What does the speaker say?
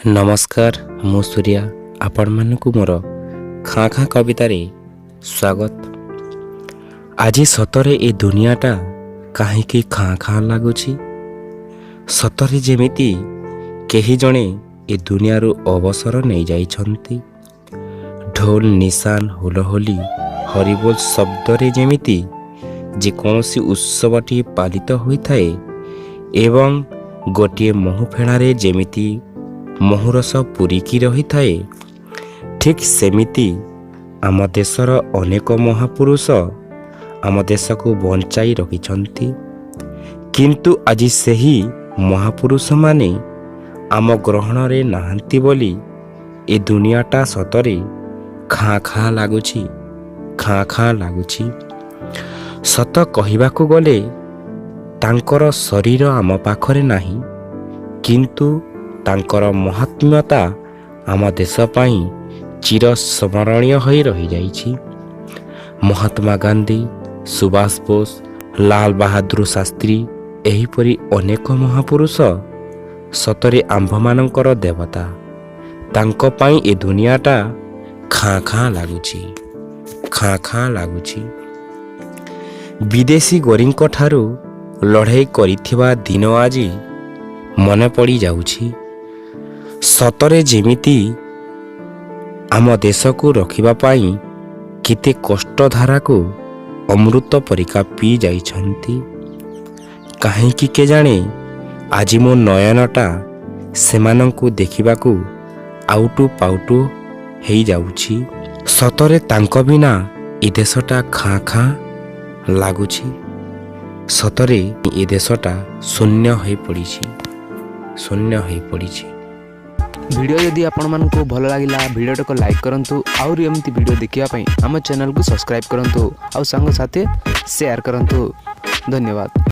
ନମସ୍କାର, ମୁଁ ସୂର୍ୟା। ଆପଣମାନଙ୍କୁ ମୋର ଖାଁ ଖାଁ କବିତାରେ ସ୍ୱାଗତ। ଆଜି ସତରେ ଏ ଦୁନିଆଟା କାହିଁକି ଖାଁ ଖାଁ ଲାଗୁଛି? ସତରେ ଯେମିତି କେହି ଜଣେ ଏ ଦୁନିଆରୁ ଅବସର ନେଇଯାଇଛନ୍ତି। ଢୋଲ, ନିଶାନ, ହୁଳହୁଳି, ହରିବୋଲ ଶବ୍ଦରେ ଯେମିତି ଯେକୌଣସି ଉତ୍ସବଟି ପାଳିତ ହୋଇଥାଏ ଏବଂ ଗୋଟିଏ ମହୁଫେଣାରେ ଯେମିତି ମହୁରସ ପୂରିକି ରହିଥାଏ, ଠିକ୍ ସେମିତି ଆମ ଦେଶର ଅନେକ ମହାପୁରୁଷ ଆମ ଦେଶକୁ ବଞ୍ଚାଇ ରଖିଛନ୍ତି। କିନ୍ତୁ ଆଜି ସେହି ମହାପୁରୁଷମାନେ ଆମ ଗହଣରେ ନାହାନ୍ତି ବୋଲି ଏ ଦୁନିଆଟା ସତରେ ଖାଁ ଖାଁ ଲାଗୁଛି, ଖାଁ ଖାଁ ଲାଗୁଛି। ସତ କହିବାକୁ ଗଲେ ତାଙ୍କର ଶରୀର ଆମ ପାଖରେ ନାହିଁ, କିନ୍ତୁ ତାଙ୍କର ମହାତ୍ମ୍ୟତା ଆମ ଦେଶ ପାଇଁ ଚିରସ୍ମରଣୀୟ ହୋଇ ରହିଯାଇଛି। ମହାତ୍ମା ଗାନ୍ଧୀ, ସୁଭାଷ ବୋଷ, ଲାଲ ବାହାଦୁର ଶାସ୍ତ୍ରୀ, ଏହିପରି ଅନେକ ମହାପୁରୁଷ ସତରେ ଆମ୍ଭମାନଙ୍କର ଦେବତା। ତାଙ୍କ ପାଇଁ ଏ ଦୁନିଆଟା ଖାଁ ଖାଁ ଲାଗୁଛି, ଖାଁ ଖାଁ ଲାଗୁଛି। ବିଦେଶୀ ଗୋରୀଙ୍କ ଠାରୁ ଲଢ଼େଇ କରିଥିବା ଦିନ ଆଜି ମନେ ପଡ଼ିଯାଉଛି। ସତରେ ଯେମିତି ଆମ ଦେଶକୁ ରଖିବା ପାଇଁ କେତେ କଷ୍ଟଧାରାକୁ ଅମୃତ ପରିକା ପିଇ ଯାଇଛନ୍ତି। କାହିଁକି କେଜାଣେ ଆଜି ମୋ ନୟନଟା ସେମାନଙ୍କୁ ଦେଖିବାକୁ ଆଉଟୁ ପାଉଟୁ ହେଇଯାଉଛି। ସତରେ ତାଙ୍କ ବିନା ଏ ଦେଶଟା ଖାଁ ଖାଁ ଲାଗୁଛି। ସତରେ ଏ ଦେଶଟା ଶୂନ୍ୟ ହୋଇପଡ଼ିଛି, ଶୂନ୍ୟ ହୋଇପଡ଼ିଛି। ଭିଡ଼ିଓ ଯଦି ଆପଣମାନଙ୍କୁ ଭଲ ଲାଗିଲା, ଭିଡ଼ିଓଟାକୁ ଲାଇକ୍ କରନ୍ତୁ। ଆହୁରି ଏମିତି ଭିଡ଼ିଓ ଦେଖିବା ପାଇଁ ଆମ ଚ୍ୟାନେଲକୁ ସବସ୍କ୍ରାଇବ୍ କରନ୍ତୁ ଆଉ ସାଙ୍ଗସାଥି ସେୟାର କରନ୍ତୁ। ଧନ୍ୟବାଦ।